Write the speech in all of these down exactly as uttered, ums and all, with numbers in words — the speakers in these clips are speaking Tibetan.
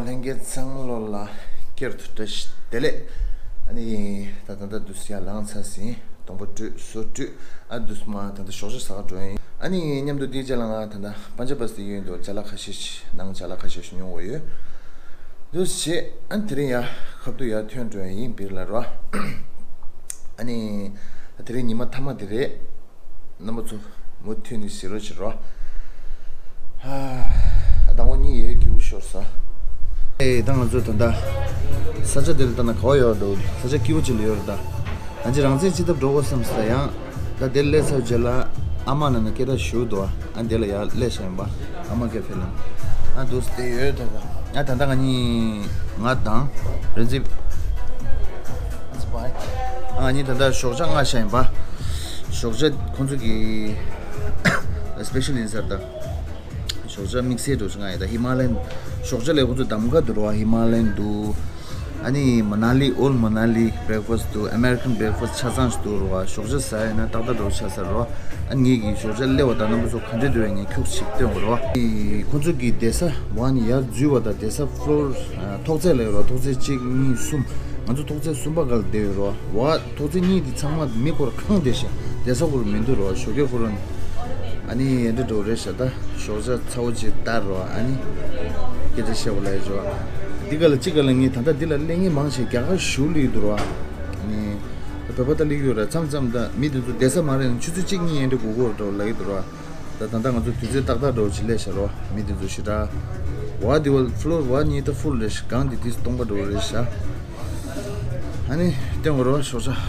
ལྷན་རྒྱས་ཚང་མ་ལོ་ལ་བསྐྱར་དུ་བཀྲ་ཤིས་བདེ་ལེགས། ཨ་ནི་ད་ད་ལྟ་དུས་ཡར་ལངས་ཚར་ཟིན། སྡོང་པོ་བཀྲུས། བཟོ་བཀྲུས། ཨ་དུས་མ་ད་ལྟ་ཞོགས་ཇ་ཟ་ག་འགྲོ་ཡིན། ཨ་ནི་མཉམ་དུ་དེའི་རྗེས་ལ་ང་ད་ལྟ་པན་ཇ་བ་སི་ཏི་ཡོད་འདུག་ཅ་ལག་ཁ་ཤས་ཤིག་ནང་ཅ་ལག་ཁ་ཤས་ཤིག་ཉོ་དགོས་ཡོད། དུས་བྱས་ཨ་ནི་དེ་རིང་ཡར་ཁ་ཐུག་ཡར་ཐོན་འགྲོ་ཡིན་པིར་ལ་རོ། ཨ་ནི་དེ་རིང་ཉི་མ་མཐའ་མ་དེ་རེད། རྣམ་པ་ཚོ་མུ་མཐུད་ནས་གཟིགས་རོགས་བྱེད་རོགས། ཨ་དང་པོ་གཉིད་ཡོད་སྐྱིད་པོ་ཤོར་ས། ཨེ་ད་ང་ཚོ་ད་ལྟ་ས་ཆ་དེ་ལ་ལྟ་ན་ག་བ་ཡོད་འདུག་ས་ཆ་སྐྱིད་པོ་ཅིག་ལ་ཡོད་རེད་ད། ང་ཚོ་རང་བཙན་སྤྱི་ཐབ་འགྲོ་དགོས་བསམ་ས་ཡང་། ད་དེར་སླེབས་ཚར་རྗེས་ལ་ཨ་མ་ན་ན་སྐད་གྲགས་ཞུ་འདུག་ཨ་དེ་ལ་ཡར་སླེབས་བཞག་ཡིན་པ། ཨ་མ་སྐད་ཕེ་ལ་ཨ་འདུག་སྟེ་ཡོད་ད། ད་ད་ད་ང་གཉིས་ང་དང་རེ་ཛིབ་ཨ་ང་གཉིས་ད་ལྟ་ཞོགས་ཇ་མངགས་བཞག་ཡིན་པ། ཞོགས་ཇ་ཁོང་ཚོ་གི་སི་པེ་ཤལ་ཡིན་ས་རེད་ད། ཞོགས་ཇ་དམིགས་བསལ་འགྲོ་ཞིག་མངགས་ཡིན་ད། ཧི་མ་ལ་ཡན་ཞོགས་ཇ་ལས་ཁོང་ཚོ་གདམ་ག་འདུག་རོ། ཧི་མ་ལ་ཡན་འདུག་ཨ་ནི་མ་ན་ལི་ཨོལ་མ་ན་ལི་བྷེ་རེག་ཕ་སི་འདུག་ཨ་མེ་རི་ཀན་བྷེ་རེག་ཕ་སི་ཆ་ཚང་ཞིག་འདུག་རོ། ཞོགས་ཇ་ཟ་ཡིན་ན་ཏག་ཏག་འགྲོ་ཆགས་ས་རོ། ཨ་ངེད་ཀྱི་ཞོགས་ཇ་སླེབས་པ་དང་རྣམ་པ་ཚོ་ག་འདྲས་འདུག་ཡང་ངས་ཁྱུག་ཅིག་སྟོན་དགོས་རོ། ཁོང་ཚོ་གི་བསྡད་ས་བ་ནི་ཡར་འཛུལ་བ་དང་བསྡད་ས་ཕློར་ཐོག་ཚད་ལ་ཡོད་རོ། ཐོག་ཚད་གཅིག་གཉིས་གསུམ། ང་ཚོ་ཐོག་ཚད་གསུམ་པ་སྒང་ལ་བསྡད་ཡོད་རོ། བ་ཐོག་ཚད་གཉིས་དེ་ཚང་མ་མི་སྐོར་གང་བསྡད་ཤག་བསྡད་ས་སྐོར་མི་འདུག་རོ། ཞོགས་ཀས་ཁོ་རང་ཨ་ནི་ཡན་འདྲ་འགྲོ་རེད་ཤག་ད་ཞོགས་ཇ་ཚ་བོ་ཅིག་བསྟར་རོ། ཨ་ནི་སྐད་ཆ་བཤད་པ་ལ་ཡ་ཇོ། འདི་ག་ལ་གཅིག་ག་ལ་ངས་ད་ལྟ་འདི་ལ་སླེབས་མཁན་མང་ཆེ་རྒྱ་གར་གཞུང་སླེབས་འདུག་རོ། ཨ་ནི་བོད་པ་ད་སླེབས་ཡོད་ར། མཚམས་མཚམས་ད་མི་དེ་ཚོ་བསྡད་ས་མ་རེད་ན་ཆུ་ཚོད་གཅིག་གཉིས་ཡན་འདྲ་སྒུག་དགོས་རོ་ལབ་ཀྱི་འདུག་རོ། ད་ད་ལྟ་ང་ཚོ་དུས་ཚོད་ཏག་ཏག་འགྲོ་བྱེད་ལས་བྱ་རོགས། མི་དེ་ཚོ་ཞེ་དྲག་བ་དེ་བ་ཕློར་བ་གཉིས་ད་ཕུལ་རེད་ཤག་སྒང་དེ་དུས་སྟོང་པ་འགྲོ་རེད་ཤག་ཨ་ནི་སྟོན་དགོས་རོགས་ཞོགས་ཇ།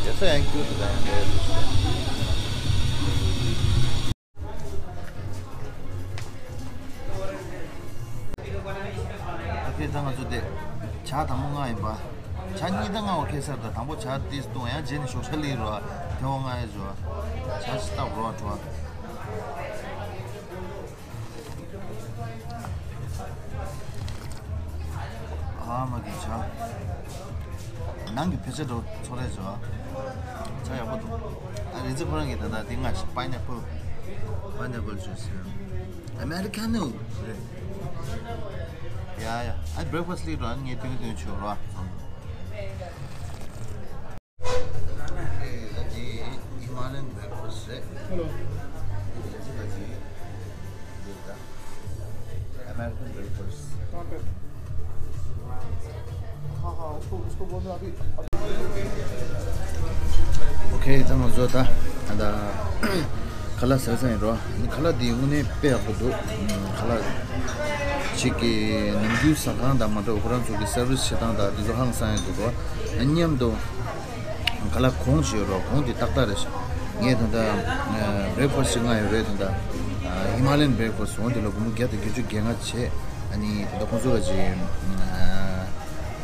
རྒྱལ་ས་ཡང་སྐྱུར་དུ་ད་ཡང་འདྲ་རེད་ཤག་ཨ་ཕས་ད་ང་ཚོ་དེ་ཇ་དང་པོ་མངགས་ཡིན་པ། ཇ་གཉིས་ད་མངགས་པ་ཁེལ་ས་རེད་ད། དང་པོ་ཇ་ཏིས་བཏུང་ཡང་རྗེས་ནས་ཞོགས་ཇ་སླེབས་རོགས། དེ་བ་མངགས་ཡ་ཇོ། ཇ་ཞིག་ལྟ་རོགས་བྲོ། ཨ་མ་གི་ཇ། ནང་གི་ཕལ་ཆེར་འགྲོ་ཚོ་རེད་ཇོ། ཇ་ཡག་པོ་འདུག་ཨ་རི་ཛི་ཁོ་རང་གི་ད་ལྟ་དེ་མངགས་ཤིག་པའི་ནེ་པལ། པའི་ནེ་པལ་ཇུས་ཨ་མེ་རི་ཀ་ནོ་རེད། ཡ་ཡ། ཨ་བྷེ་རེག་ཕ་སི་ལི་རོ། ཨ་ངས་སྟོན་སྟོན་ཆོག་རོ། ཨ་ད་དེ་ཧི་མ་ལ་ཡན་བྷེ་རེག་ཕ་སི་རེད། ཧེ་ལོ། ཨ་མེ་རི་ཀན་བྷེ་རེག་ཕ་སི། हाँ, हाँ, उसको, उसको बोल दो अभी, अभी। ཨོ་ཁེ། ད་ང་ཚོ་ད་ད་ཁ་ལག་ཟ་ས་ཡིན་རོ། ཁ་ལག་འདི་དངོས་གནས་དཔེ་ཡག་པོ་འདུག་ཁ་ལག་ཅིག་གི་ནམ་རྒྱུན་ཟ་ཁང་དང་མ་འདྲ་བ་ཁོ་རང་ཚོ་གི་སར་བིས་བྱེད་སྟངས་དང་འདི་ཚོ་ཧང་སང་ཡག་འདུག་རོ། མཉམ་དུ་ཁ་ལག་གོང་ཞིག་ཡོད་རོ། གོང་དེ་ཏག་ཏག་རེད་ཤག་ངས་ད་ལྟ་བྷེ་རེག་ཕ་སི་ཅིག་མངགས་ཡོད་རེད། ད་ལྟ་ཧི་མ་ལ་ཡན་བྷེ་རེག་ཕ་སི་འོང་དེ་ལ་སྒོར་མོ་བརྒྱ་དང་བརྒྱད་ཅུ་གྱ་ལྔ་བྱས། ཨ་ནི་ད་ལྟ་ཁོང་ཚོ་ལ་ཅིག་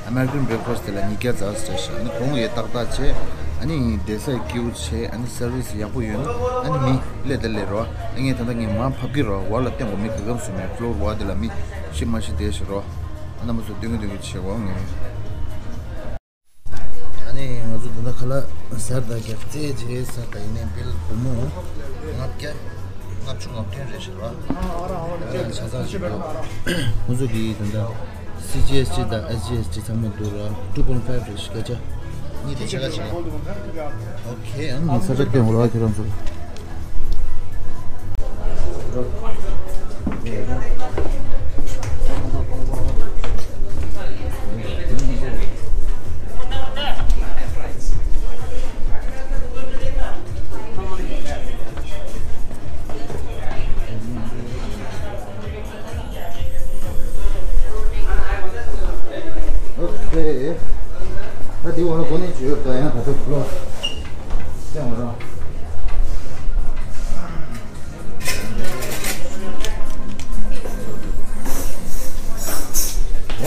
ཨ་མེ་རི་ཀན་བྷེ་རེག་ཕ་སི་དེ་ལ་ཉིས་བརྒྱ་ཙམ་སྤྲད་ཤག་ཨ་ནི་གོང་ཡང་ཏག་ཏག་བྱས། ཨ་ནི་བསྡད་ས་སྐྱིད་པོ་བྱས། ཨ་ནི་སར་བིས་ཡག་པོ་ཡོད་ན་ཨ་ནི་མི་སླེབས་ད་སླེབས་རོ། ཨ་ངས་ད་ལྟ་ངས་མར་ཕབ་ཀྱི་རོ། བར་ལ་བསྟན་དགོས། མི་ག་གམ་སུ་མེད། ཕློར་བར་དེ་ལ་མི་ཤི་མ་ཤི་བསྡད་ཤག་རོ། ཨ་རྣམ་པ་ཚོ་སྟོན་གི་སྟོན་གི་བྱེད་དགོས་ངས། ཨ་ནི་ང་ཚོ་ད་ལྟ་ཁ་ལག་ཟས་ད་རྒྱག་རྩེད་བྱེད་ས་ད་ཡིན་ནའི་བིལ་སྒོར་མོ་ལྔ་བརྒྱ་ལྔ་བཅུ་ང་བདུན་རེད་ཤག་ར། ཆ་ཚང་ཞིག་འདུག་ཁོང་ཚོ་གི་ད་ལྟ་སི་ཇི་ཨེས་ཊི་དང་ཨེས་ཇི་ཨེས་ཊི་ཚང་མ་འདུག་ར། ཊུ་པོའིན་ཕའིབ་རེད་ཤག་སྐད་ཆ་གཉིས་དེ་ཕྱེད་ཀ་ཕྱེད་ཀ། ཨོ་ཁེ། ཨ་ནི་ས་ཆ་སྟོན་དགོས་ར་ཁྱེད་རང་ཚོ། ཨོ་ཁེ། ད་དེ་འོ་ན་གོ་གནས་བྱོས་ཡོད་ད། ཡང་ད་ལྟ་ལོ་སྟོན་འོ་ར།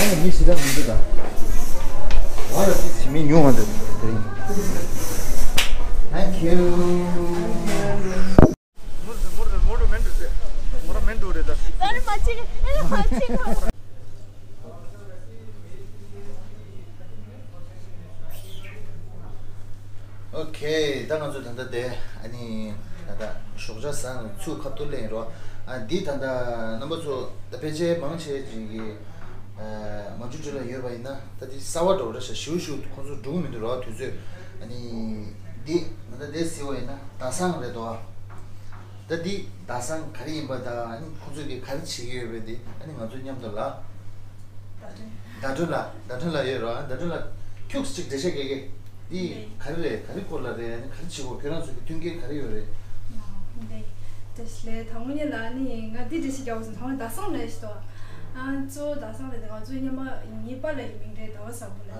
ཡང་མི་ཞིག་ད་མི་འདུག་ད། ང་ལ་ཅིག་བྱེད་མི་ཉུང་བ་འདུག་དེ་རིང་། Thank you. ཨོ་ཁེ། ད་ང་ཚོ་ད་ལྟ་དེ་ཨ་ནི་ད་ལྟ་ཞོགས་ཇ་ཟ་ནས་ཚུར་ཁ་ཐུག་སླེབས་ཡིན་རོ། ཨ་འདི་ད་ལྟ་རྣམ་པ་ཚོ་ད་ཕལ་ཆེར་མང་ཆེ་ཅིག་གིས་ མ་ཇུ་ཊི་ལ་ཡོད་པ་ཡིན་ན་ད་དེ་གསར་པ་འདྲ་བོ་རེད་ཤག་ཞུ་ཞུ་ཁོང་ཚོ་འགྲོ་གི་མི་འདུག་ར། དུས་ཚོད་ཨ་ནི་འདི་ད་ལྟ་དེ་ཟེར་བ་ཡིན་ན་ཟླ་བཟང་རེད་དོ། ད་འདི་ཟླ་བཟང་ག་རེ་ཡིན་པ་དང་ཨ་ནི་ཁོང་ཚོས་ཀྱི་ག་རེ་བྱེད་ཀྱི་ཡོད་པ་དེ་ཨ་ནི་ང་ཚོ་མཉམ་དུ་ལ། ཟླ་སྒྲོན། ཟླ་སྒྲོན་ལགས། ཟླ་སྒྲོན་ལགས་ཡོད་རོགས། ཟླ་སྒྲོན་ལགས་ཁྱུག་ཅིག་འགྲེལ་བཤད་རྒྱག་གི། འདི་ག་རེ་རེད། ག་རེ་སྐོར་ལ་རེད། ཨ་ནི་ག་རེ་བྱེད་དགོས། ཁྱོད་རང་ཚོ་གི་མཐུན་རྐྱེན་ག་རེ་ཡོད་རེད། ཨ་འདི་དེ་ལས་དང་པོ་ཉིད་ལ་ཨ་ནི་ང་འདི་འགྲེལ་བཤད་རྒྱག་དགོས་སོང་། དང་པོ་ཟླ་བཟང་ལབ་ཤི་ཏོ། ཨ་གཙོ་བོ་ཟླ་བཟང་རེད་དེ་ང་ཚོའི་སྔོན་མ་ངའི་པཱ་ལགས་ཀྱི་མིང་རེད། ཟླ་བ་བཟང་པོ་ལབ། ཨ་ལ་ལ།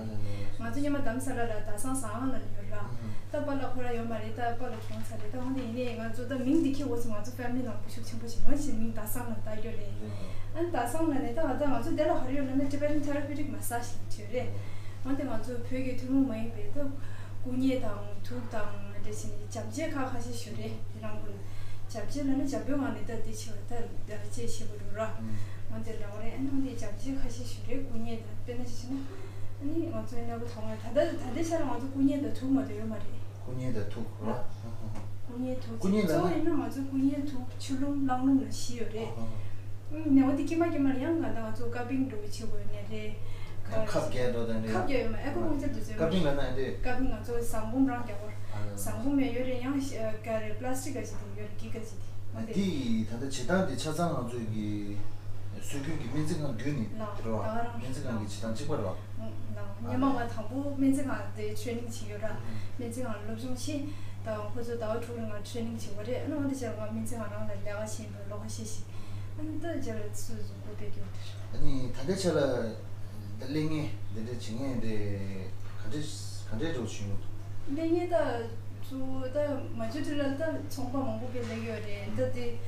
ང་ཚོ་སྔོན་མ་དྷ་རམ་ས་ལ་ལ་ཟླ་བཟང་བཟང་ལབ་ཡོད་ར། ཨ་ཧ། ད་པཱ་ལགས་ཁོ་རང་ཡོད་མ་རེད། ད་པཱ་ལགས་གྲོངས་ཚར་རེད། ད་འོན་ཏེ་ཡིན་ནའི་ང་ཚོ་ད་མིང་འདི་འཁྱེར་དགོས་སོང་། ང་ཚོ་ཕེ་མི་ལི་ནང་ཁུ་ཤུགས་ཆེན་པོ་ཞིག་ང་ཞིག་མིང་ཟླ་བཟང་ལ་བཏགས་རྒྱུ་རེད། ཨ་ནི་ཟླ་བཟང་ལ་ནས་ད་ང་ཚོ་ང་ཚོ་དེ་ལ་ཧ་རི་ཡོད་ལ་ནི་Tibetan Therapeutic Massage ཞེས་བྲིས་རེད། འོན་ཏེ་ང་ཚོ་བོད་ཀྱི་ཐུན་མོང་མ་ཡིན་པའི་ད་སྐུ་མཉེ་དང་དུག་དང་འདྲ་བྱས་ནས་བྱམས་ཆས་ཁག་ཁ་ཤས་ཞུ་རེད། དེ་རང་གུན་བྱམས་ཆས་ལ་ནི་བྱམས་པོའི་ངང་ནས་ད་འདི་བྱེད་པ་ད་ལྕེ་ཞེས་པ་འགྲོ་ར། འོན་ཏེ་ལ་བ་རེད། ཨ་ནི་འོན་ཏེ་བྱམས་ཆས་ཁ་ཤས་ཞུ་རེད། སྐུ་མཉེ་དང་དཔེར་ན་ཅི་བྱས་ན་ཨ་ནི་ང་ཚོའི་སྣ་བུ་ཐོག་མ་ད་ལྟ་ད་ལྟའི་ཆར་ང་ཚོ་སྐུ་མཉེ་དང་དུག་མ་གཏོགས་ཡོད་མ་རེད། སྐུ་མཉེ་དང་དུག་ར། སྐུ་མཉེ་དུག་སྐུ་མཉེ་ལབ་ན། གཙོ་བོ་ཡིན་ན་ང་ཚོ་སྐུ་མཉེ་དུག་ཆུ་ལུམ་རླངས་ལུམ་ལ་བཞི་ཡོད་རེད། ཨ་ནས་འོ་དེ་དཀྱིལ་མ་དཀྱིལ་མ་ལ་ཡང་ང་ད་ང་ཚོ་ཀ་པིང་འགྲོ་བྱེད་དགོས་ནས་རེད། ཁ་ཁབ་རྒྱག་འགྲོ་དང་རེད། ཁབ་རྒྱག་ཡོད་མ། ཨེ་ཁུ་པང་ཅར་དུ་ཟེར། ཀ་པིང་ལབ་ན་ཨེ་འདྲས། ཀ་པིང་ང་ཚོ་ཟངས་བུམ་རང་རྒྱག་པར། ཨ་ཟངས་བུམ་ཡང་ཡོད་རེད། ཡང་ག་རེ་པ་ལ་སི་ཊིག་ག་ཅིག་དེ་ཡོད་རེད། གི་ག་ཅིག་དེ་འོ་དེ། དེ་ད་ལྟ་བྱེད་སྟངས་དེ་ཆ་ཚང་ང་ཚོ་གི་སྲོལ་རྒྱུན་གྱི་སྨན་རྩིས་ཁང་བརྒྱུད་ནས་ལགས་དེ་རོ། ད་ག་རང་སྨན་རྩིས་ཁང་གི་བྱེད་སྟངས་གཅིག་པ་རོ། ལགས་སྔོན་མ་ང་དང་པོ་སྨན་རྩིས་ཁང་དེ་ཊེ་ནིང་བྱེད་ཡོད་ར། སྨན་རྩིས་ཁང་ལ་སློབ་སྦྱོང་བྱེད། ད་ཁོ་ཚོ་ཟླ་བ་དྲུག་རིང་ལ་ཊེ་ནིང་བྱེད་དགོས་རེད། ཨ་ནི་འོ་དེ་བྱས་ང་སྨན་རྩིས་ཁང་རང་ལ་ལས་ཀ་བྱེད་པའི་ལོ་ཁ་ཤས་ཤིག་ཨ་ནི་ད་རྗེས་ལ་སུ་སུ་སྐུ་པའི་སྐྱོན་དེར། ཨ་ནི་ད་ལྟའི་ཆ་ལ་ད་ལས་ངན་འདི་འདྲ་བྱེད་མཁན་དེ་ག་འདྲས་ག་འདྲས་འགྲོ་བཞིན་ཡོད། ལས་ངན་ད་གཙོ་བོ་ད་མ་ཇུ་ཊི་ལ་ད་ཚོང་པ་མང་པོ་གི་ལས་ཡོད་རེད། ད་དེ་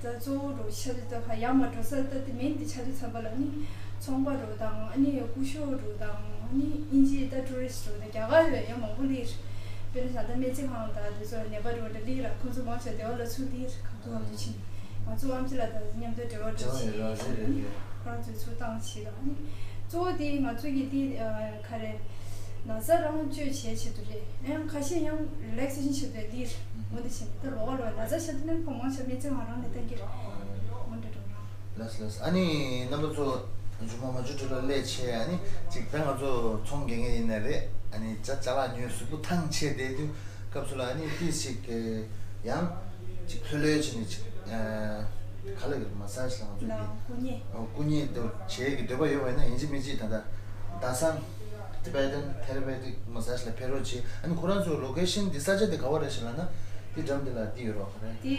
ད་གཙོ་བོ་འགྲོ་ཆ་དེ་ད་ཁ་ཡར་མར་འགྲོ་ས་ད་དེ་མིན་དེ་ཆ་དེ་ཚང་པ་ལ་ནི་ཚོང་པ་འགྲོ་དང་ཨ་ནི་སྐུ་ཞབས་འགྲོ་དང་ཨ་ནི་དབྱིན་ཇི་ད་ཊུ་རི་སི་འགྲོ་དང་རྒྱ་གར་ལ་ཡང་མང་པོ་སླེབས། དཔེར་ན་ད་སྨན་རྩིས་ཁང་ད་དེ་ཚོ་ནད་པ་འགྲོ་ད་སླེབས་ར། ཁོང་ཚོ་མང་ཆེ་བ་སྡེ་བ་ལ་ཚུར་སླེབས། ཁོང་ཚོ་ཨ་ནི་ཕྱིན། ང་ཚོ་ཨམ་ཆི་ལ་དང་མཉམ་དུ་འབྲེལ་བ་འགྲོ་བྱེད་ཡིན་ཟེར་ནས་ཁོ་རང་ཚོས་ཚུར་བཏང་བྱེད་ལ་ནི། གཙོ་བོ་དེ་ང་ཚོ་གི་དེ་ག་རེ་ན་ཚ་རང་བཅོས་བྱེད་ཆེད་དུ་རེད། ཡང་ཁ་ཤས་ཡང་རི་ལེག་སེ་ཤན་ཆེད་དུ་ལིར་འོ་འདི་བྱེད་ད་ལོག་ལོག་ན་ཚ་ཆེད་དུ་ནི་ཁོ་མང་ཆེ་སྨན་རྩིས་ཁང་རང་ནས་བཏང་གི་རེད། འོ་འདྲ་འགྲོ་རང་། ལགས་ལགས། ཨ་ནི་རྣམ་པ་ཚོ་མཇུག་མ་མ་ཇུ་ཊི་ལ་སླེབས་བྱས་ཨ་ནི་ཅིག་ད་ང་ཚོ་ཚོང་རྒྱག་མཁན་ཡིན་ནའི་རེད། ཨ་ནི་ཅ་ཅ་ལག་ཉོས་གཟུགས་པོ་ཐང་ཆད་བསྡད་དུས། སྐབས་སུ་ལ་ཨ་ནི་ཏིས་ཅིག་ཡང་ཅིག་ལྷོད་ལྷོད་བྱས་ནས་ཅིག་ག་ལ་གི་མ་སཱ་ཇི་ལ་ང་ཚོ་ལ་གི་སྐུ་མཉེ། ཨོ་སྐུ་མཉེ་དུ་བྱེད་ཀྱི་འདོད་པ་ཡོད་པ་ཡིན་ན་ཡིན་གཅིག་མིན་གཅིག་ད་ལྟ་ཟླ་བཟང་Tibetan Therapeutic Massage ལ་ཕེབས་རོགས་བྱེད། ཨ་ནི་ཁོ་རང་ཚོའི་ལོ་ཀེ་ཤན་འདི་ས་ཆ་འདི་ག་བ་རེད་ཞེས་ལབ་ན་འདི་འགྲམ་འདི་ལ་འདི་ཡོད་རོགས་རེད། དེ་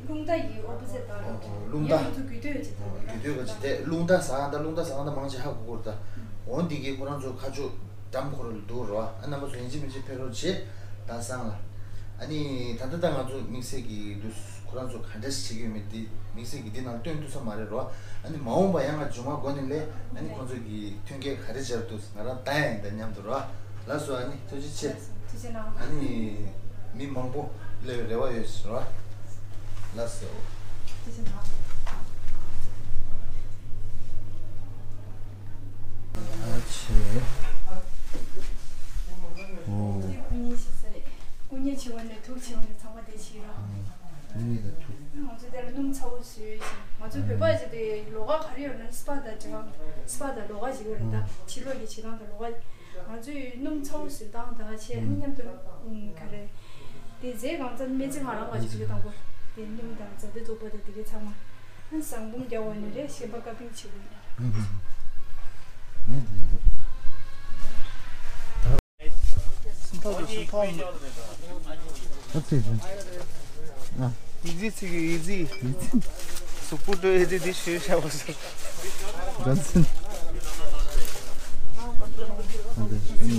རླུང་རྟ་ཡི་ཨོ་པོ་ཟེ་ཊི་ལ་རོགས། ཨོ་རླུང་རྟ། ཡང་ང་ཚོ་རྒྱུད་སྟོད་ཅིག་ད་རྒྱུད་སྟོད་ག་ཅིག་དེ་རླུང་རྟ་ཟ་ཁང་ད་རླུང་རྟ་ཟ་ཁང་ད་མང་ཆེ་ཧ་གོ་གོ་ར་ད། འོ་འདི་གི་ཁོ་རང་ཚོ་ཁ་ཕྱོགས། འགྲམ་ཁོ་ར་ལ་འདུག་རོ། ཨ་རྣམ་པ་ཚོ་ཡིན་གཅིག་མིན་གཅིག་ཕེབས་རོགས་བྱེད། ཟླ་བཟང་ལ། ཨ་ནི་ད་ལྟ་ད་ང་ཚོ་དམིགས་བསལ་གྱི་འདུག་ཁོ་རང་ཚོ་ག་འདྲ་ཞིག་བྱེད་ཀྱི་ཡོད་མེད་དེ་དམིགས་བསལ་གྱི་འདི་ནང་སྟོན་ཐུབ་ས་མ་རེད་རོ། ཨ་ནི་མ་འོངས་པ་ཡང་ང་མཇུག་མ་འགོ་ནས་ལས་ཨ་ནི་ཁོ་ཚོ་གི་མཐུན་རྐྱེན་ག་རེ་སྦྱར་འདུག་ང་རང་ལྟ་ཡ་ཡིན་ད་མཉམ་དུ་རོ། ལགས་སོ། ཨ་ནི་ཐུགས་རྗེ་ཆེ། ཐུགས་རྗེ་གནང་། ཨ་ནི་མི་མང་པོ་སླེབས་རེ་བ་ཡོད་ཟེར་བ། ལགས་སོ། ཐུགས་རྗེ་གནང་། ཨ་ཆེ། ཨོ། སྐུ་མཉེ་བྱེད་ས་རེད། སྐུ་མཉེ་བྱེད་པ་ནས་དུག་བྱེད་པ་ནས་ཚང་མ་དེ་བྱེད་ར། སྐུ་མཉེ་དང་དུག་ང་ཚོ་དེ་ལ་སྣུམ་ཚ་བོ་བཟོས་ཤིང་ང་ཚོ་བོད་པ་ཅིག་དེ་ལོགས་ཀ་ག་རེ་ཡོད་ན་སྤ་དང་འབྲེལ་བ། སྤ་དང་ལོགས་ཀ་ཅིག་ཡོད་རེད་ད། ཕྱི་ལོགས་ཀྱི་བྱེད་སྟངས་དང་ལོགས་ཀ་ང་ཚོས་སྣུམ་ཚ་བོ་བཟོས་བཏང་ད་བྱས་ཨ་ནི་མཉམ་དུ་ཨུམ་ག་རེ། དེ་རྫས་གང་ཙམ་སྨན་རྩིས་ཁང་རང་ག་ཅིག་དང་པོ་དེ་སྣུམ་དང་རྫ་དེ་བཙོག་པ་དང་དེ་གའི་ཚང་མ་ཨ་ནི་ཟངས་བུམ་རྒྱག་པ་ནས་རེད། ཤན་པ་ཀ་པིང་བྱེད་དགོས་ནས། སུམ་ཐག་དང་སུམ་ཐག་མི་འདུག་ཨ་ཙི་ཙི། ཨ། ཡིག་རྫི་ཚིག་གི་ཡིག་རྫི། ཡིག་རྫི། གཟུགས་པོ་འགྲོ་ཡི་རྫི་འདི་ཞུས་བྱ་བ་ཟེར། རྒྱལ་མཚན། ཨ་འདི་ཨ་ནི་ག་ཡང་།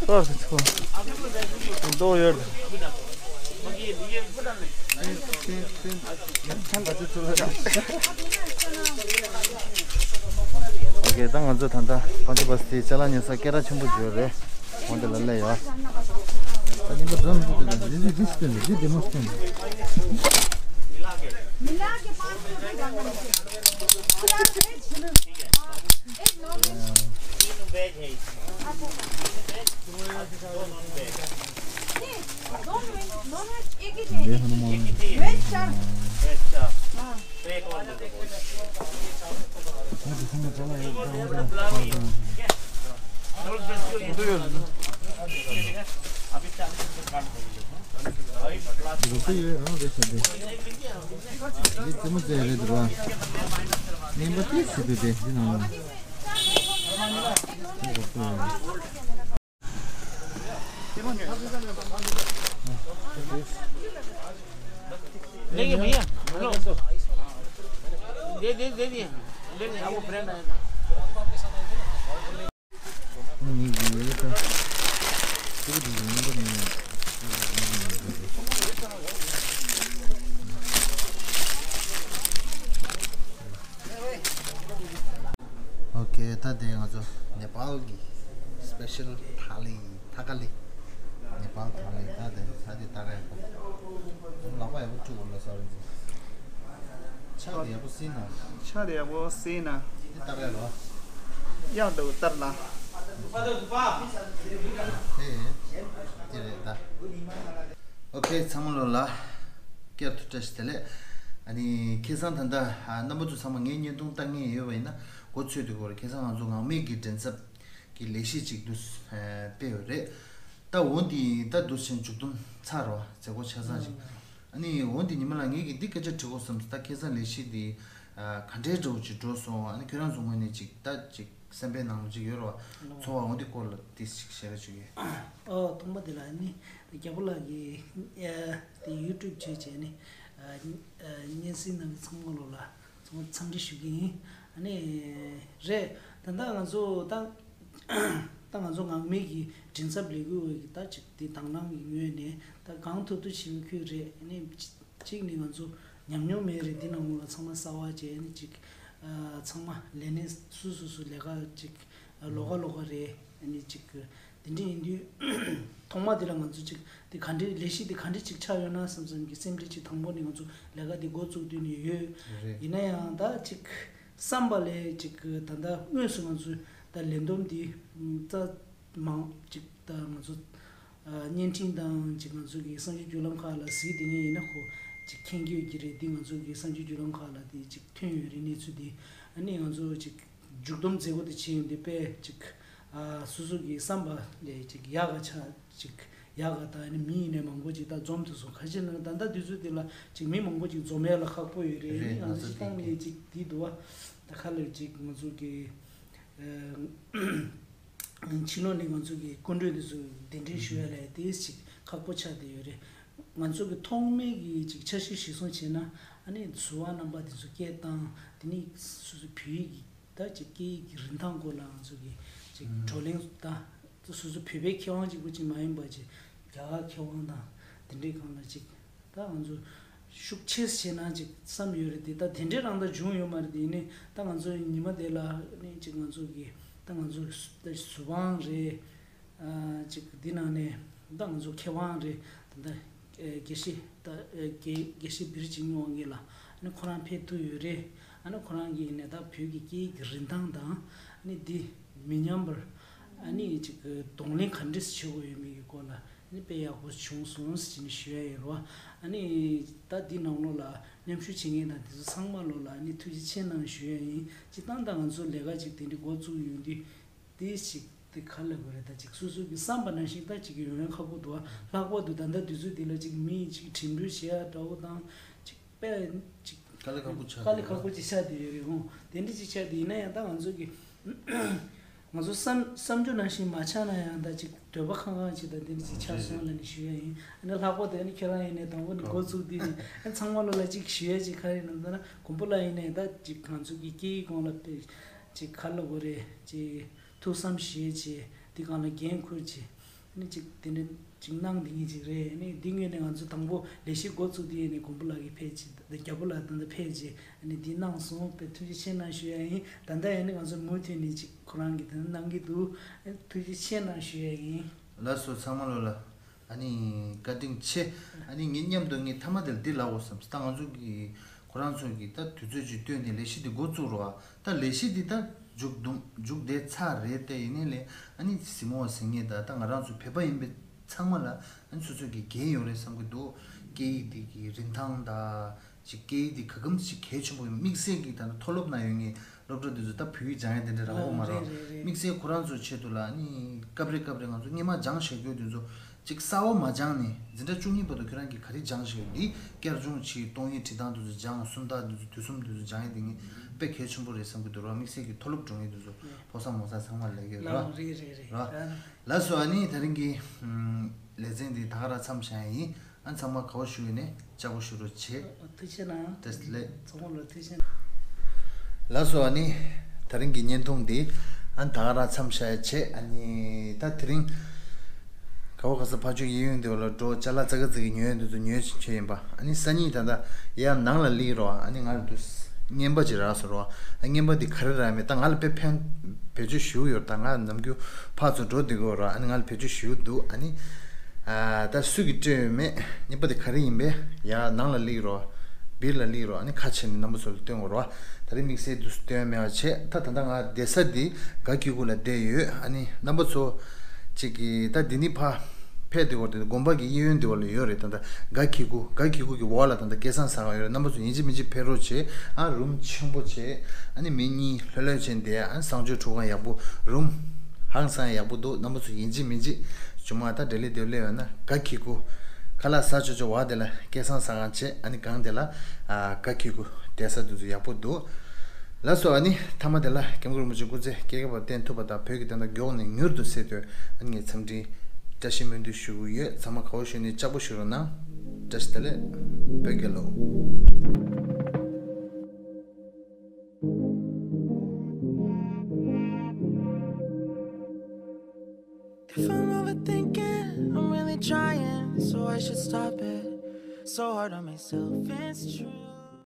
ཏོག་ཙམ་ཚོ། མདོག་ཡོད། ཨོ་ཀེ། ད་ང་ཚོ་ད་ལྟ་པན་ཆ་བ་སྟི་ཅ་ལག་ཉོ་ས་སྐད་གྲགས་ཆེན་པོ་ཅིག་ཡོད་རེད། འོ་འདི་ལ་སླེབས་ཡོད། ད་ཉིན་པ་འཛོམས་འདུག་དེ་དང་འདི་འདི་འདི་སྟོན་འདི་འདི་མོ་སྟོན། मिला के पाँच सौ रुपये डालना है। पूरा वेज है। एक नॉन वेज। तीनों वेज है। दो नॉन वेज, नॉन वेज एक ही दे। वेज चार। लेंगे भैया, लो। दे दे दे दिए। लेंगे, अब वो फ्रेंड आएगा। ཨོ་ཁེ། ད་དེ་ང་ཚོ་ནེ་པཱལ་གྱི་སི་པེ་ཤལ་ཐ་ལི། ཐ་ཀ་ལི། ནེ་པཱལ་ཐ་ལི། ད་དེ་ད་དེ་ད་ག་ཡག་པོ། ལག་པ་ཡག་པོ་བཀྲུ་དགོས་ལ་ས་རུ་འཛིན། ཕྱག་དེ་ཡག་པོ་བསྲིས་ན། ཕྱག་དེ་ཡག་པོ་བསྲིས་ན། དེ་ད་ག་ལོ། གཡག་འདྲ་བོ་ལྟར་ལ། ཧེ། དེ་རེད་ད། ཨོ་ཁེ། ཚང་མ་ལོ་ལ་བསྐྱར་དུ་བཀྲ་ཤིས་བདེ་ལེགས། ཨ་ནི་ཁ་སང་ད་ལྟ་ཨ་རྣམ་པ་ཚོ་ཚང་མ་ངའི་བརྙན་ཐུང་ལྟ་མཁན་ཡོད་པ་ཡིན་ན་མགོ་ཚོས་དུས་སྐོར། ཁ་སང་ང་ཚོ་ངང་མེད་ཀྱི་མགྲིན་ཚབ་ཀྱི་ལས་གཞི་ཅིག་འདུག་སྤེལ་ཡོད་རེད། ད་འོ་འདི་ད་འདུག་ཕྱིན་མཇུག་བསྡོམས་ཚར་བ་མཛད་སྒོ་ཆ་ཚང་ཅིག་ཨ་ནི་འོ་འདི་ཉི་མ་ལ་ངེད་ཀྱིས་འདི་སྐད་ཆ་དྲི་དགོས་བསམ། ད་ཁ་སང་ལས་གཞི་འདི་ག་འདྲའི་འགྲོ་ཅིག་འགྲོ་སོང་། ཨ་ནི་ཁྱོད་རང་ཚོ་ངོས་ནས་ཅིག་ད་ཅིག་སེམས་པའི་ནང་ལ་ཅིག་ཡོད་རེད་བ། ཚོར་བ་འོ་འདི་སྐོར་ལ་ཏིས་ཅིག་ཞལ་རས་ཞུ་གི། ཨོ། ཐོག་མ་དེ་ལ་ནི་རྒྱལ་པོ་ལགས་ཀྱི་ཨ་དེ་ཡུ་ཊུབ་བྱས་བྱས་ནི་ཨ་ཨ་སྙན་སེང་གནང་གི་ཚང་མ་ལོ་ལ་ཚང་མ་འཚམས་འདྲི་ཞུ་གི་ཡིན། ཨ་ནི་རེད། ད་ལྟ་ང་ཚོ་ད་ད་ང་ཚོ་ངང་མེད་ཀྱི་མགྲིན་ཚབ་ལས་འགུལ་བ་གི་ད་ཅིག་དེ་དང་བླངས་ཀྱི་ངོས་ནས་ད་གང་ཐུབ་ཐུབ་བྱེད་ཀྱི་རེད། ཨ་ནི། གཅིག་ནི་ང་ཚོ་ཉམས་མྱོང་མེད་རེད། འདི་ནང་ལོགས་ལ་ཚང་མ་གསར་པ་བྱས་ནི་གཅིག་ཨ་ཚང་མ་ལས་སྣེ་སུ་སུ་སུ་ལས་ཀ་གཅིག་ཨ་ལོགས་ཀ་ལོགས་ཀ་རེད། ཨ་ནི་གཅིག་དེ་འདྲ་ཡིན་དུས་ཐོག་མ་དེ་ལ་ང་ཚོ་གཅིག་དེ་ག་འདྲའི་ལས་གཞི་དེ་ག་འདྲ་གཅིག་ཆགས་ཡོད་ན་བསམ་བསམ་གྱི་སེམས་ཁྲལ་གཅིག་དང་པོ་ནི་ང་ཚོ་ལས་ཀ་དེ་འགོ་བཙུགས་དུས་ནས་ཡོད། རེད། ཡིན་ན་ཡང་ད་གཅིག་བསམ་པ་ལས་གཅིག་ད་ལྟ་དངོས་སུ་ང་ཚོ་ད་ལས་བསྡོམས་དེ་རྩ་མང་གཅིག་ད་ང་ཚོ་བརྙན་འཕྲིན་དང་ཅིག་ང་ཚོ་གི་གསར་འགྱུར་བརྒྱུད་ལམ་ཁག་ལ་གཟིགས་བསྡད་མཁན་ཡིན་ན་ཁོ་ཅིག་མཁྱེན་གྱི་ཡོད་ཀྱི་རེད། འདི་ང་ཚོ་གི་གསར་འགྱུར་བརྒྱུད་ལམ་ཁག་ལ་དེ་ཅིག་ཐོན་ཡོད་རེད་གནས་ཚུལ་དེ། ཨ་ནི་ང་ཚོ་ཅིག་མཇུག་བསྡོམས་མཛད་སྒོ་དེ་བྱས་ཡོང་དུས་དཔེ་ཅིག་སོ་སོ་གི་བསམ་པ་ལས་ཅིག་ཡག་ག་ཆགས་ཅིག་ཡག་ག་ད་ཨ་ནི་མི་ཡིན་ནའི་མང་པོ་ཅིག་ད་འཛོམས་ཐུབ་སོང་། ག་ཅི་ན་ད་ལྟ་དུས་ཚོད་དེ་ལ་ཅིག་མི་མང་པོ་ཅིག་འཛོམས་ཡ་ལ་ཁག་པོ་ཡོད་རེད། རེད། ཨ་ནི་ང་ང་ཚོ་ཚོ་སྤྱི་བཏང་ནས་ཅིག་འདི་འདུག་བ། ད་ཁ་ལ་ཅིག་ང་ཚོ་གི་ཕྱི་ལོགས་ནས་ང་ཚོ་གི་སྐུ་མགྲོན་དེ་ཚོ་གདན་འདྲེན་ཞུ་ཡ་ལ་ཏོག་ཙམ་ཅིག་ཁག་པོ་ཆགས་བསྡད་ཡོད་རེད། ང་ཚོ་གི་ཐོག་མའི་གི་ཅིག་འཆར་གཞི་གཞིར་བཟུང་བྱས་ན་ཨ་ནི་ཟུར་པ་རྣམ་པ་དེ་ཚོ་སྐད་བཏང་། དེ་ནས་སོ་སོ་བོད་ཡིག་གི་ད་ཅིག་སྐད་ཡིག་གི་རིན་ཐང་སྐོར་ལ་ང་ཚོ་གི་ཅིག་བགྲོ་གླེང་དང་། སོ་སོ་བོད་པའི་མཁས་དབང་གཅིག་པུ་ཅིག་མ་ཡིན་པ་ཅིག་རྒྱ་གར་མཁས་དབང་དང་དེ་འདྲའི་སྒང་ལ་ཅིག་ད་ང་ཚོ་ཤུགས་ཆེ་བྱས་ན་ཅིག་བསམ་ཡོད་རེད་དེ། ད་དེ་འདྲའི་རང་ད་བྱུང་ཡོད་མ་རེད་དེ། ཡིན་ནའི་ད་ང་ཚོ་ཉི་མ་དེ་ལ་ནི་ཅིག་ང་ཚོ་གི་ད་ང་ཚོ་ཟུར་པ་རེད། ཅིག་འདི་ནང་ནས་ད་ང་ཚོ་མཁས་དབང་རེད། ད་ད་དགེ་བཤེས་ད་དགེ་དགེ་བཤེས་བིར་ཆེན་དབང་རྒྱལ་ལགས་ཨ་ནི་ཁོ་རང་ཕེབས་ཐུབ་ཡོད་རེད། ཨ་ནི་ཁོ་རང་གིས་ནས་ད་བོད་ཀྱི་སྐད་ཡིག་གི་རིན་ཐང་དང་ཨ་ནི་འདི་མི་ཉམས་པར་ཨ་ནི་ཅིག་གདོང་ལེན་ག་འདྲས་བྱེད་དགོས་ཡོད་མེད་ཀྱི་སྐོར་ལ། ནི་དཔེ་ཡག་པོ་བྱུང་སོང་ཟེར་ནས་ཞུ་ཡ་ཡིན་རོ། ཨ་ནི་ད་འདི་ནང་ལོགས་ལ་མཉམ་ཞུགས་བྱེད་མཁན་དང་དེ་ཚོ་ཚང་མ་ལོགས་ལ་ཨ་ནི་ཐུགས་རྗེ་ཆེ་གནང་ཞུ་ཡ་ཡིན། སྤྱིར་བཏང་ད་ང་ཚོ་ལས་ཀ་ཅིག་དེ་འདྲ་འགོ་བཙུགས་ཡོང་དུས་དེ་ཞིག་དེ་ག་ལ་དགོས་རེད། ད་ཅིག་སོ་སོ་གི་བསམ་པ་ནང་བཞིན་ད་ཅིག་ཡོང་ཡ་ཁག་པོ་འདུག་ཨ་ལྷག་པར་དུ་ད་ལྟ་དུས་ཚོད་འདི་ལ་ཅིག་མི་ཅིག་དྲན་འབུལ་བྱེད་ཡ་འདྲ་བོ་དང་ཅིག་དཔེ་ཅིག་དཀའ་ལས་ཁག་པོ་ཆགས་དཀའ་ལས་ཁག་པོ་ཅིག་ཆགས་བསྡད་ཡོད་རེད། འོང་དེ་འདྲ་ཅིག་ཆགས་བསྡད་ཡིན་ན་ཡང་ད་ང་ཚོ་གི་ང་ཚོ་བསམ་བསམ་རྒྱུ་ནང་བཞིན་མ་ཆགས་ན་ཡང་ད་ཅིག་འདོད་པ་ཁང་ཁང་ཅིག་དང་དེ་འདྲ་ཅིག་ཆགས་སོང་ལབ་ནས་ཞུ་ཡ་ཡིན། ཨ་ནི་ལྷག་པར་དུ་ཨ་ནི་ཁྱེད་རང་ཡིན་ནའི་དང་པོ་ནས་འགོ་བཙུགས་དུས་ནས་ཨ་ཚང་མ་ལོ་ལ་ཅིག་ཞུ་ཡ་ཅིག་ག་རེ་ཡིན་ན་ད་ན་མགོན་པོ་ལགས་ཡིན་ནའི་ད་ཅིག་ང་ཚོ་གི་སྐད་ཡིག་སྐོར་ལ་དཔེ་ཅིག་ག་ལ་དགོས་རེད། ཅིག་ཐུགས་བསམ་བཞེས་བྱས་འདི་སྒང་ལ་འགན་འཁུར་བྱས་ཨ་ནི་ཅིག་དེ་འདྲ་ཅིག་གནང་བསྡད་མཁན་ཅིག་རེད། ཨ་ནི་འདི་ངོས་ནས་ང་ཚོ་དང་པོ་ལས་གཞི་འགོ་བཙུགས་དུས་ཨ་ནི་མགོན་པོ་ལགས་ཀྱིས་ཕེབས་བྱས་ད་རྒྱལ་པོ་ལགས་ད་ལྟ་ཕེབས་བྱས་ཨ་ནི་འདི་གནང་སོང་། དཔེ་ཐུགས་རྗེ་ཆེ་གནང་ཞུ་ཡ་ཡིན། ད་ལྟ་ཡང་ནི་ང་ཚོ་མུ་མཐུད་ནས་ཅིག་ཁོ་རང་གིས་དེ་འདྲ་གནང་གི་འདུག་ཨ་ནི་ཐུགས་རྗེ་ཆེ་གནང་ཞུ་ཡ་ཡིན། ལགས་སོ། ཚང་མ་ལོ་ལ་ཨ་ནི་བཀའ་དྲིན་ཆེ། ཨ་ནི་ངས་མཉམ་དུ་ངས་མཐའ་མ་དེ་ལ་འདི་ལབ་དགོས་བསམ། ད་ང་ཚོ་གི་ ཁོ་རང་ཚོ་གིས་ད་དུས་ཚོད་ཅིག་བཏོན་ནས་ལས་གཞི་དེ་འགོ་བཙུགས་རོགས། ད་ལས་གཞི་དེ་ད་མཇུག་བསྡོམས་མཇུག་བསྡད་ཚར་རེད། དེ་ཡིན་ནའི་ལས་ཨ་ནི་གཟིགས་མོ་བ་གཟིགས་མཁན་དང་ད་ང་རང་ཚོ་བོད་པ་ཡིན་པའི་ཚང་མ་ལ་ཨ་ནི་སོ་སོ་གི་འགན་ཡོད་རེད་བསམ་གྱི་འདུག་སྐད་ཡིག་དེ་གི་རིན་ཐང་དང་། ཅིག་སྐད་ཡིག་འདི་ག་གམ་ཞིག་གལ་ཆེན་པོ་ཡིན། དམིགས་བསལ་གྱིས་ད་ལྟ་མཐོ་སློབ་ནང་ཡོད་མཁན་སློབ་གྲྭ་འདི་ཚོ་ད་བོད་ཡིག་སྦྱང་ཡ་དེ་འདྲ་རག་གི་མ་རེད། རེད་རེད། དམིགས་བསལ་ཁོ་རང་ཚོའི་ཆེད་དུ་ལ་ནི་སྐབས་རེ་སྐབས་རེ་ང་ཚོ་སྔོན་མ་སྦྱང་བཞག་རྒྱུ་འདི་ཚོ་ཅིག་གསར་པ་མ་སྦྱངས་ནས་འཛིན་གྲྭ་བཅུ་གཉིས་བར་དུ་ཁྱོད་རང་གིས་ག་རེ་སྦྱངས་བཞག་ཡོད། འདི་བསྐྱར་སྦྱོང་བྱས། གཏོང་ཡིག་འབྲི་སྟངས་འདི་ཚོ་སྦྱངས། སུམ་རྟགས་འདི་ཚོ་དུས་གསུམ་འདི་ཚོ་སྦྱང་ཡ་དེ་ངས་དཔེ་གལ་ཆེན་པོ་རེད་བསམ་གྱི་འདུག་ར། དམིགས་བསལ་གྱིས་མཐོ་སློབ་འགྲོ་མཁན་འདི་ཚོ་ཕོ་གསར་མོ་གསར་ཚང་མ་ལ་ལབ་ཀྱི་ཡོད་ར། ལགས་རེད་རེད་རེད། ར། ལགས་སོ། ཨ་ནི་དེ་རིང་གི་ལེ་ཚན་འདི་ད་ག་རང་མཚམས་བཞག་ཡིན། ཨ་ཚང་མ་དགའ་བོ་ཞུ་ཡིན་ནས་ལྕགས་པོ་ཞུ་རོགས་བྱེད། ཐུགས་རྗེ་གནང་། བཀྲ་ཤིས་བདེ་ལེགས། ཚང་མ་ལ་ཐུགས་རྗེ་གནང་། ལགས་སོ། ཨ་ནི་དེ་རིང་གི་བརྙན་ཐུང་འདི་ཨ་ད་ག་རང་མཚམས་བཞག་ཡ་བྱེད། ཨ་ནི་ད་དེ་རིང་ག་བ་ག་ས་ཕ་ཆོས་གཡས་གཡོན་འདི་བ་ལ་འགྲོ། ཅ་ལག་ཙག་ག་ཙིག་གི་ཉོས་འདི་ཚོ་ཉོས་བྱས་ཡིན་པ། ཨ་ནི་སང་ཉིན་ད་ལྟ་ཡར་ནང་ལ་སླེབས་རོགས། ཨ་ནི་ང་ལ་དུས་རྔན་པ་ཅིག་རག་སོང་རོགས། ཨ་རྔན་པ་འདི་ག་རེ་རག་མེད། ད་ང་ལ་དཔེ་ཕན་བེད་སྤྱོད་ཞུ་ཡོད། ད་ང་ནམ་རྒྱུན་ཕར་ཚུར་འགྲོ་བསྡད་ཀྱི་ཡོད་རོགས། ཨ་ནི་ང་ལ་བེད་སྤྱོད་ཞུ་འདུག་ཨ་ནི་ཨ་ད་སུ་གིས་སྤྲད་ཡོད་མེད། རྔན་པ་དེ་ག་རེ་ཡིན་པས། ཡ་ནང་ལ་སླེབས་རོགས། སྦིར་ལ་སླེབས་རོགས། ཨ་ནི་ཁ་ཕྱེ་ནས་རྣམ་པ་ཚོ་ལ་སྟོན་དགོས་རོགས། ད་རེས་དམིགས་བསལ་དུ་སྟོན་མེད་པ་བྱས། ད་ད་ལྟ་ང་བསྡད་ས་འདི་སྒ་ཁྱི་གུ་ལ་བསྡད་ཡོད། ཨ་ནི་རྣམ་པ་ཚོ་ཅིག་གིས་ད་འདི་ནི་ཕ་ཕེབས་དེ་བར་དེ་དགོན་པ་གི་གཡས་གཡོན་དེ་བར་ལ་ཡོད་རེད། ད་ལྟ་སྒ་ཁྱི་གུ་སྒ་ཁྱི་གུ་གི་འོག་ལ་ད་ལྟ་སྐལ་བཟང་ཟ་ཁང་ཡོད་རེད། རྣམ་པ་ཚོ་ཡིན་གཅིག་མིན་གཅིག་ཕེབས་རོགས་བྱེད། ཨ་རུམ་ཆེན་པོ་བྱས། ཨ་ནི་མི་གཉིས་ལྷོད་ལྷོད་བྱས་བསྡད། ཨ་ནི་གསང་སྤྱོད་ཁྲུས་ཁང་ཡག་པོ། རུམ་ཧང་སང་ཡག་པོ་འདུག་རྣམ་པ་ཚོ་ཡིན་གཅིག་མིན་གཅིག་ཇུ་མ་ད་འབྲས་ལེ་འདེབས་ལེ་ཡོད་ན་སྒ་ཁྱི་གུ་ཁ་ལག་ཟ་ཆོག་ཆོག་བ་དེ་ལ་སྐལ་བཟང་ཟ་ཁང་བྱས། ཨ་ནི་སྒང་དེ་ལ་ཨ་སྒ་ཁྱི་གུ་བསྡད་ས་དེ་ཚོ་ཡག་པོ་འདུག་ལགས་སོ། ཨ་ནི་མཐའ་མ་དེ་ལ་སྐྱབས་མགོན་རིན་པོ་ཆེ་སྐུ་ཚེ་སྐྱེས་རྒ་བར་བརྟན་ཐུབ་པ་དང་། བོད་ཀྱི་བདེན་མཐའ་མགྱོགས་ནས་མྱུར་དུ་གསལ་དོན། ཨ་ནི་ངས་འཚམས་འདྲི་བཀྲ་ཤིས་སྨོན་འདུན་ཞུ་གི་ཡོད། ཚང་མ་དགའ་བོ་ཞུས་ནས་ལྕགས་པོ་ཞུ་རོགས་གནང་། བཀྲ་ཤིས་བདེ་ལེགས། བོད་རྒྱལ་ལོ། If I'm overthinking, I'm really trying, so I should stop it. So hard on myself, it's true.